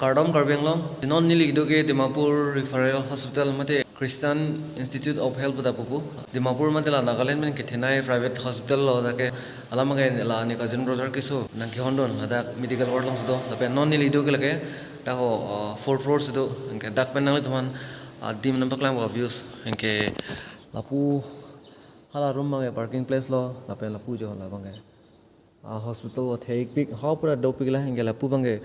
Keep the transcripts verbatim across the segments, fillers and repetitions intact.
Kardom Karbi Anglong, non neli kedo ke Dimapur Referral Hospital mate Christian Institute of Health puta pupo. Dimapur mate la Nagaland pen kethenei private hospital lo, dak ke alam ke la ne cousin brother keso nangkehondun, ladak medical ward alongsi do. Lapen non neli kedo ke lake dak ho, uh, fourth floor si do. Anke dak pen nanglitum aphan adim nangpaklangpo views. Anke lapu hala room abangke parking place lo, lapen lapu jo labangke, ah, hospital athekpik, hapu pura dopik la, anke lapu abangke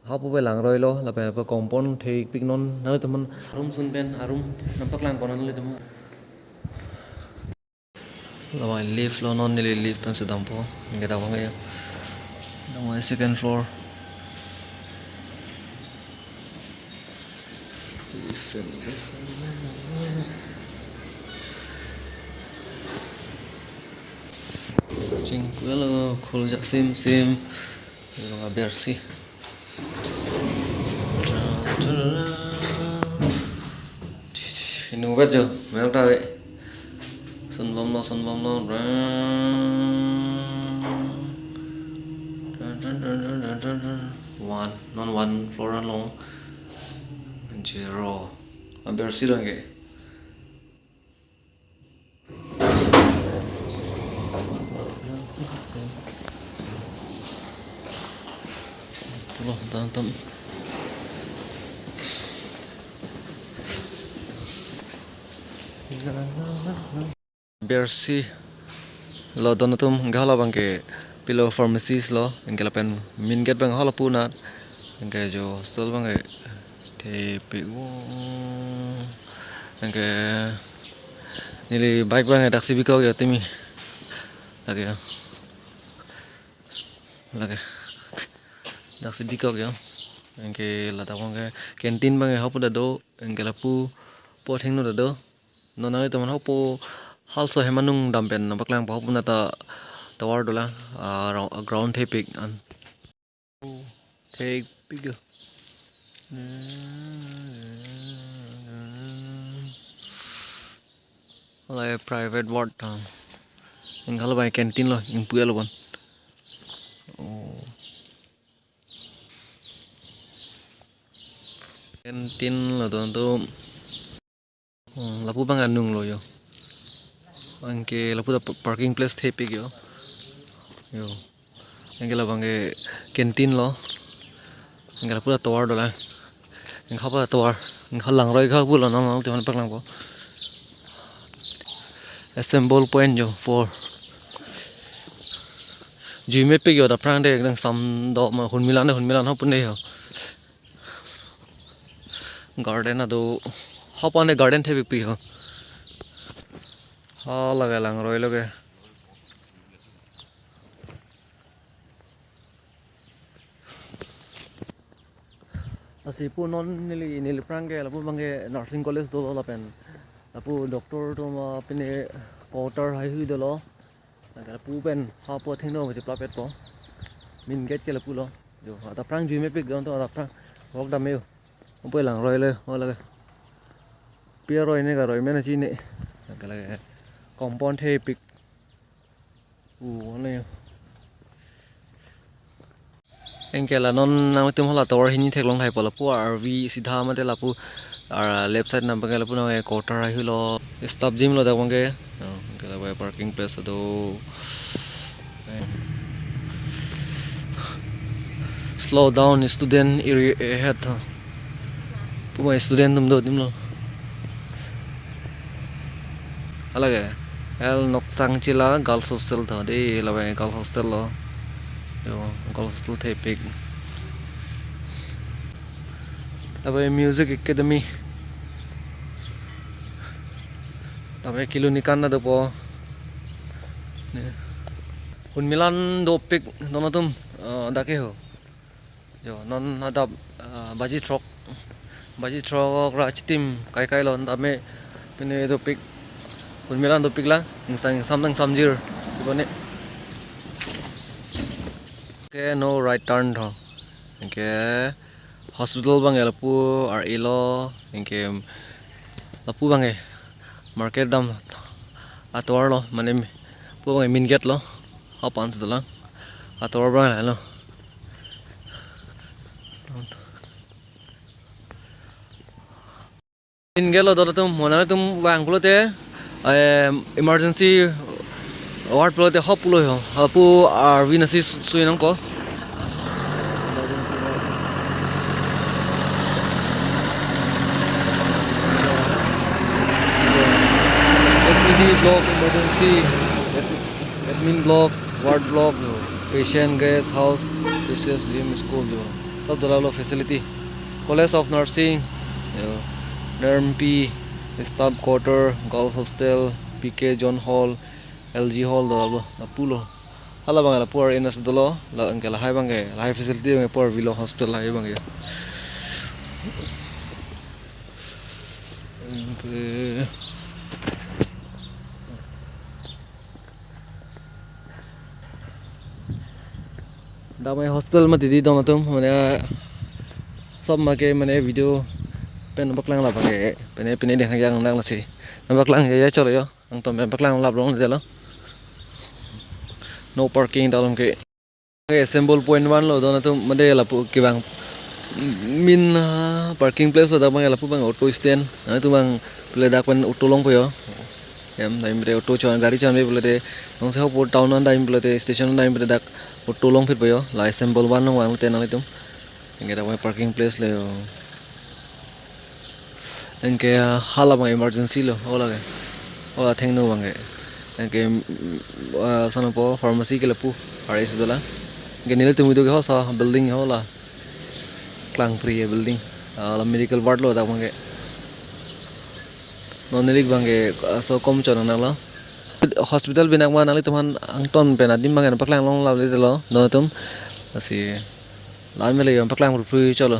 hapu pen langroilo, lapen lapu compound thekpik. Non nanglitum aphan room ason pen aroom nangpaklangpo nanglitum aphan. Labang lift lo, non neli lift pensi dampo. Anke dak abangke, dak abangke second floor. Chingkuelo, khul jak sim sim. Ino aber si. Ino vet jo, mel ta ve. Sunbomlo, sunbomlo. One, non one floor along. Zero. Aber si lake. Pulo, tam, tam. Aber si lo don atum, anke hala abangke Pillow Pharmacies lo, anke lapen main gate abang hala pu nat, anke jo hostel abangke thepik o, anke neli bike abangke daksi bikok jo timi. Lake jo. Lake. Daksi bikok jo. Anke ladak abangke canteen abangke hapu ta do, anke lapu po thengno ta do. Non nanglitum aphan hapu halso hem anung dam pen nangpaklangpo, hapu nat ta tovar dolang, ah, ro-, ground thepik an. Thepik jo. Halai private ward ta. Anke hala abang canteen lo, ingpu alo bon. Oh. Canteen lo don atum. Hmm, lapu abang anung lo jo. Anke lapu ta pa-, parking place thepik jo. Jo. Anke labangke canteen lo. Anke lapu ta tovar dolang. Anke hapu ta tovar. Anke langroi hapu lo, non nanglitum aphan paklangpo. Assemble point jo four. Jui mepik jo, dak aphrang de nang sam do ma, Hunmilan de, Hunmilan hapu ne jo. Garden ado, hapu an de garden thepik pi ho. Ha lake langroilo ke. Lasi pu non neli, neli aphrang ke lapu abangke nursing college dolo lapen lapu doctor atum apini quarter haihui dolo. Anke lapu pen hapu athengno cheplapetpo. Main gate ke lapu lo. Jo, dak aphrang jui mepik don atum, dak aphrang vok dam jo. Hapu langroilo, o lake. Pi aroi ne, karoi mena chini. Lake lake compound thepik. U, ano jo. Anke la non nanglitum hala tovar hini theklong thaipo, lapu arvi sidha mate lapu, ah, left side nang abangke lapu nang quarter haihui lo. Staff gym lo dak abangke. Oh, anke la parking place ado. Slow down student area ahead tho. Pu abang student atum do adim lo. Halake. El Noksangchila Girls Hostel tho. De labang Girls Hostel lo. Jo, Girls Hostel thepik. Labang Music Academy. Labang Kilonikan na dopo. Ne. Hunmilan dopik don atum, eh, dak ke ho. Jo, non adap, ah, baji throk. Baji throk ra chitim kaikai lo, tame pine dopik. Hunmilan dopik la, ingsam ingsam nangsamjir. Ibo ne. Ke no right turn tho. Anke hospital abangke lapu ar-e lo, anke lapu abangke market dam atovar lo, mane pu abangke main gate lo, hapu ansi dolang. Atovar abang lo. Ingelo dolo tum, mo nanglitum vang pulote, em, emergency ward pulote hop pulo ho. Hapu arvi nasi su-, sui nangkok. F E D block, emergency, admin block, ward block, patient guest house, research room, school jo. Sob dolo facility. College of Nursing, jo. N R M P, staff quarter, girls hostel, P K John Hall, L G Hall dolo, lapulo. Hala abang lapu ar-e nasi dolo, la anke lahai abangke, lahai facility abangke pu arvilo hospital lahai abangke. Anke damai hostel mati di dong atum, mane sob make mane video pen nangpaklang labangke, pine pine deng yang nang lasi. Nangpaklang ya ya cholo yo. Angtum pen paklang lap long jalo. No parking dalom ke. Ke symbol point one lo dong atum made lapu kevang min, ah, parking place lo dak abang lapu abang auto stand. Nanglitum abang pule dak pen auto longpo yo. Em, dam pule auto chon gari chonve pulote. Nong se hopo town an dam pulote station an dam pule dak auto longphitpo yo. La symbol one nangvang te nanglitum. Anke dak abang parking place lo yo. Anke hala abang emergency lo, hala ke. Hala thengno abangke. Anke, mm, ah, sana po pharmacy ke lapu, R S dola. Anke nelitum itum ke hosa building hala. Klangpri building. Ah, la medical ward lo dak abangke. Non neli abangke, ah, so kom chon nanglo. Hospital binak ma nanglitum aphan angton pen adim abangke nangpaklang long lap le lo. Dong atum. Lasi. Lan mele yom paklang pru pru cholo.